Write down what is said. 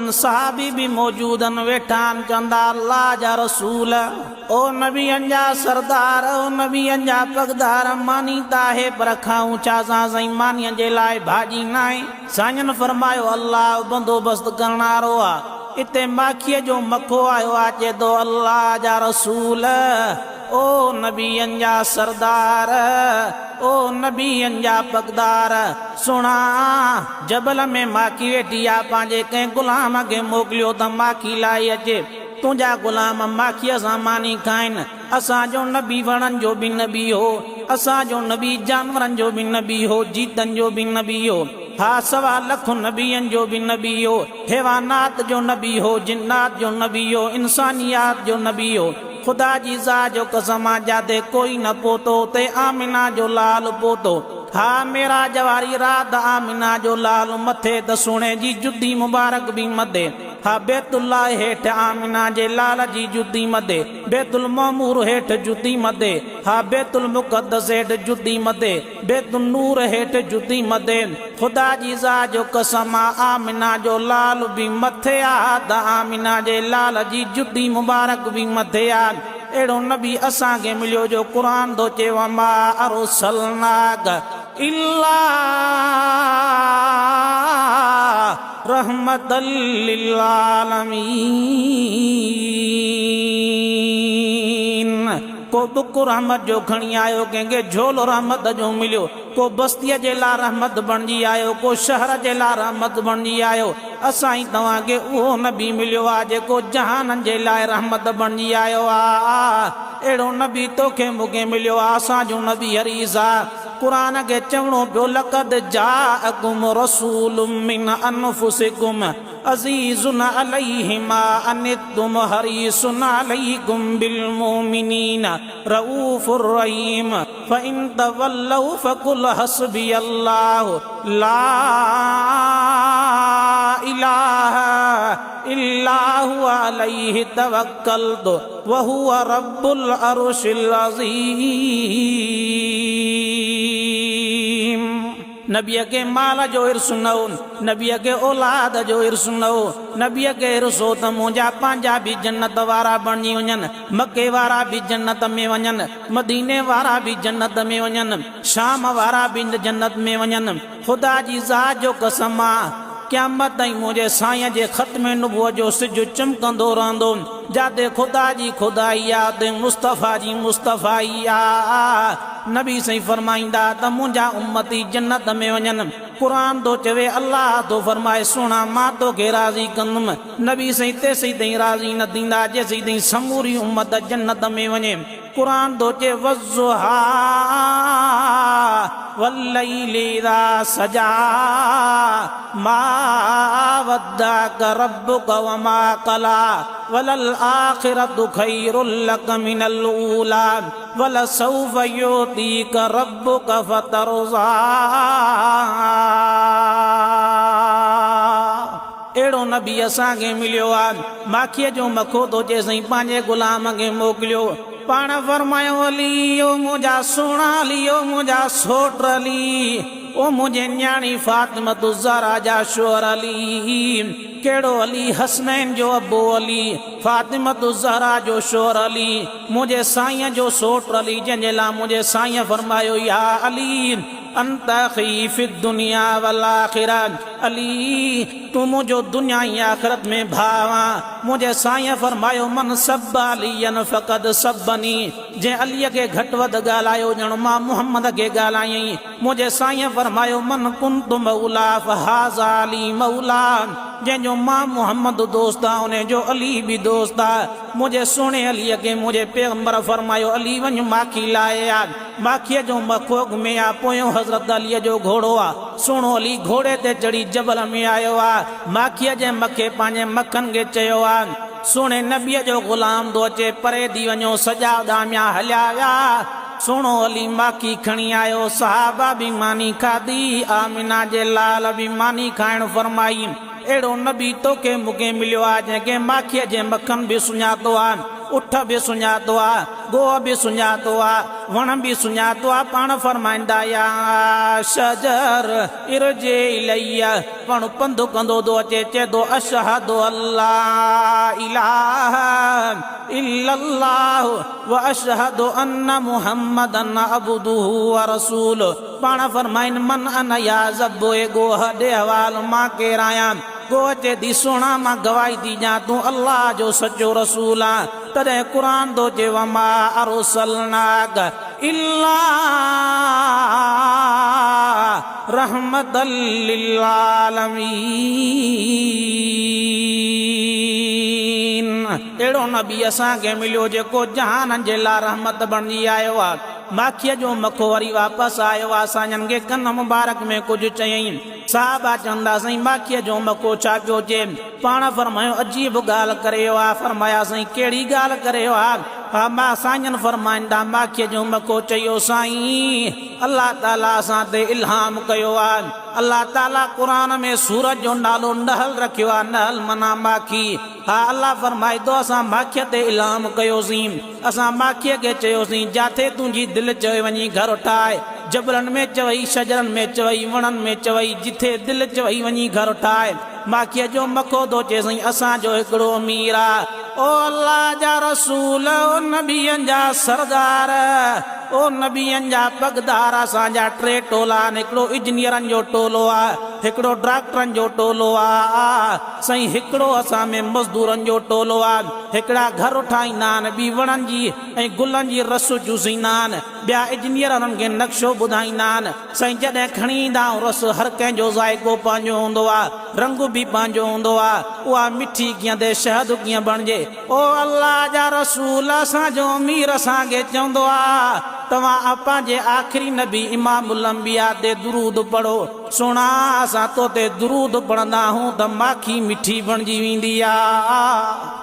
صحابي به موجود آهن، ويٺا آهن، چوندا الله جا رسول، او نبين جا سردار، او نبين جا پڳدار، ماني ته آهي پر کائون ڇا سان، سائين مانيء جي لاء ڀاڄي ناهي. سائين فرمايو الله بندوبست ڪرڻ وارو آ. اتي ماکيء جو مکو آيو آ، چئي ٿو الله جا رسول، او نبين جا سردار، او نبين جا پڳدار، سهڻا! جبل ۾ ماکي ويٺي آ، پنهنجي ڪنهن غلام کي موڪليو ته ماکي لائي اچي. تنهنجا غلام ماکيء سان ماني کائن. اسان جو نبي وڻن جو به نبي هو. اسان جو نبي جانورن جو به نبي هو، جيتن جو به نبي هو. ها سوا لک نبين جو به نبي هو. حيوانات جو نبي هو، جنات جو نبي هو، انسانيات جو نبي هو. خدا جي ذات جو قسم آ، جاتي ڪوئي نه پهتو، اتي آمنه جو لال پهتو. ها معراج واري رات آمنه جو لال مٿي ته سهڻي جي جتي مبارڪ به مٿي. ها بيت الله هيٺ آمنه جي لال جي جتي مٿي. بيت المعمور هيٺ جتي مٿي. ها بيت المقدس هيٺ جتي مٿي. بيت النور هيٺ جتي مٿي. خدا جي ذات جو قسم آ آمنه جو لال به مٿي آ ته آمنه جي لال جي جتي مبارڪ به مٿي آ. اهڙو نبي اسان کي مليو جو قرآن ٿو چئي وما ارسلناک الا رحمة للعالمين ڪو ٻڪ رحمت جو کڻي آيو ڪنهن کي جهولو رحمت جو مليو ڪو بستيء جي لاء رحمت بڻجي آيو ڪو شهر جي لاء رحمت بڻجي آيو اسان ئي توهان کي اهو نبي مليو آ جيڪو جهانن جي لاء رحمت بڻجي آيو آ. اهڙو نبي توکي مون کي مليو آ. اسان جو نبي حريص آ. قرآن کي چوڻو پيو لقد جاءڪم رسول من انفسڪم عزيز عليه ما عنتم حريص عليڪم بالمؤمنين رؤوف رحيم فان تولوا فقل حسبي الله لا اله الا هو عليه توڪلت وهو رب العرش العظيم. نبيء کي مال جو حرص نه هو، نبيء کي اولاد جو حرص نه هو، نبيء کي حرص هو ته منهنجا پنهنجا به جنت وارا بڻجي وڃن، مڪي وارا به جنت ۾ وڃن، مديني وارا به جنت ۾ وڃن، شام وارا به جنت ۾ وڃن. خدا جي ذات جو قسم آ، قيامت تائين منهنجي سائين جي ختم نبوت جو سج چمڪندو رهندو. جاتي خدا جي خدائي آ، اتي مصطفيٰ جي مصطفائي آ. نبي سائين فرمائيندا ته منهنجا امتي جنت ۾ وڃن. قرآن ٿو چوي، الله ٿو فرمائي، سهڻا مان توکي راضي ڪندم. نبي سائين تيسين تائين راضي نه ٿيندا جيسين تائين سموري امت جنت ۾ وڃي. قرآن ٿو چئي والضحيٰ والليل اذا سجيٰ ما ودعک ربک وما قليٰ وللآخرة خير لک من الاوليٰ ولسوف يعطيک ربک فترضيٰ. اهڙو نبي اسان کي مليو آ. ماکيء جو مکو ٿو چئي سائين پنهنجي غلام کي موڪليو. پاڻ فرمايو علي او منهنجا سهڻا علي او منهنجا سوٽ علي او منهنجي نياڻي فاطمة الزهرا جا شوهر علي ڪهڙو علي حسنين جو ابو علي فاطمة الزهرا جو شوهر علي منهنجي سائينء جو سوٽ علي جنهن جي لاء منهنجي سائينء فرمايو يا علي انت اخي في الدنيا والاخره علي تون منهنجو دنيا ۽ آخرت ۾ ڀاء آن. منهنجي سائينء فرمايو من سب عليا فقد سبني جنهن علي کي گهٽ وڌ ڳالهايو ڄڻ مان محمد کي ڳالهايائين. منهنجي سائينء فرمايو من ڪنت مولا فهذا علي مولا جنهن جو مان محمد دوست آن انهي جو علي به دوست آ. منهنجي سهڻي علي کي منهنجي پيغمبر فرمايو علي وڃ ماکي لائي آ. ماکيء جو مکو اڳ ۾ آ، پويون حضرت عليء جو گهوڙو آ. سهڻو علي گهوڙي تي چڙهي جبل ۾ آيو آ. ماکيء جي مکي پنهنجي مکن کي چيو آ، سهڻي نبيء جو غلام ٿو اچي، پري ٿي وڃو. سڄا اڏاميا هليا ويا. سهڻو علي ماکي کڻي آيو. صحابه به ماني کاڌي. آمنه جي لال به ماني کائڻ فرمائي. اهڙو نبي توکي مون کي مليو آ، جنهن کي ماکيء جي مکن به سڃاتو آ. اٺ به سڃاتو آ، ڳوهه به سڃاتو آ، وڻ به سڃاتو آ، پاڻ فرمائيندا يا شجر ارجع الي، وڻ پنڌ ڪندو ٿو اچي چئي ٿو اشهد الا اله الا الله واشهد ان محمدا عبده ورسوله، پاڻ فرمائين من انا يا ذب اي ڳوهه ڏي حوال مان ڪير آهيان؟ ڳوهه چئي ٿي سهڻا مان گواهي ٿي ڏيان تون الله جو سچو رسول آن، تڏهن قرآن ٿو چئي وما ارسلناک الا رحمة للعالمين اهڙو نبي اسان کي مليو جيڪو جهانن جي لاء رحمت بڻجي آيو آ. ماکيء جو مکو وري واپس آيو آ، سائين کي ڪن مبارڪ ۾ ڪجهه چيائين. صحابه چوندا سائين ماکيء جو مکو ڇا پيو چئي؟ پاڻ فرمايو عجيب ڳالهه ڪري ويو آ. فرمايا سائين ڪهڙي ڳالهه ڪري ويو آ؟ ها ما سائين فرمائن ٿا ماکيء جو مکو چيو سائين الله تعالي اسان تي الهام ڪيو آ. الله تعالي قرآن ۾ سورت جو نالو نحل رکيو آ، نحل معنيٰ ماکي. ها الله فرمائي ٿو اسان ماکيء تي الهام ڪيوسين. اسان ماکيء کي چيوسين، جاٿي تنهنجي دل چوي وڃي گهر ٺاهه. جبلن ۾ چوئي، شجرن ۾ چوئي، وڻن ۾ چوئي، جٿي دل چوئي وڃي گهر ٺاهه. ماکيء جو مکو ٿو چئي، سائين اسان جو هڪڙو امير آ. او الله جا رسول، او نبين جا سردار، او نبين جا پڳدار، اسان جا ٽي ٽولا آهن، هڪڙو اجنيئرن جو ٽولو آ، هڪڙو ڊاڪٽرن جو ٽولو آ، سائين هڪڙو اسان ۾ مزدورن جو ٽولو آ. هڪڙا گهر ٺاهيندا آهن، ٻي وڻن جي ۽ گلن جي رس چوسيندا آهن، ٻيا اجنيئر انهن کي نقشو ٻڌائيندا آهن. سائين جڏهن کڻي ايندا آهيون رس هر ڪنهن جو ذائقو پنهنجو هوندو آ، رنگ به پنهنجو هوندو آ، اها مٺي ڪيئن ٿئي، شهد ڪيئن بڻجي. او الله جا رسول اسان جو امير اسان کي چوندو آ توهان پنهنجي آخري نبي امام الانبياء تي درود پڙهو. سهڻا اسان تو تي درود پڙهندا آهيون ته ماکي مٺي بڻجي ويندي آ.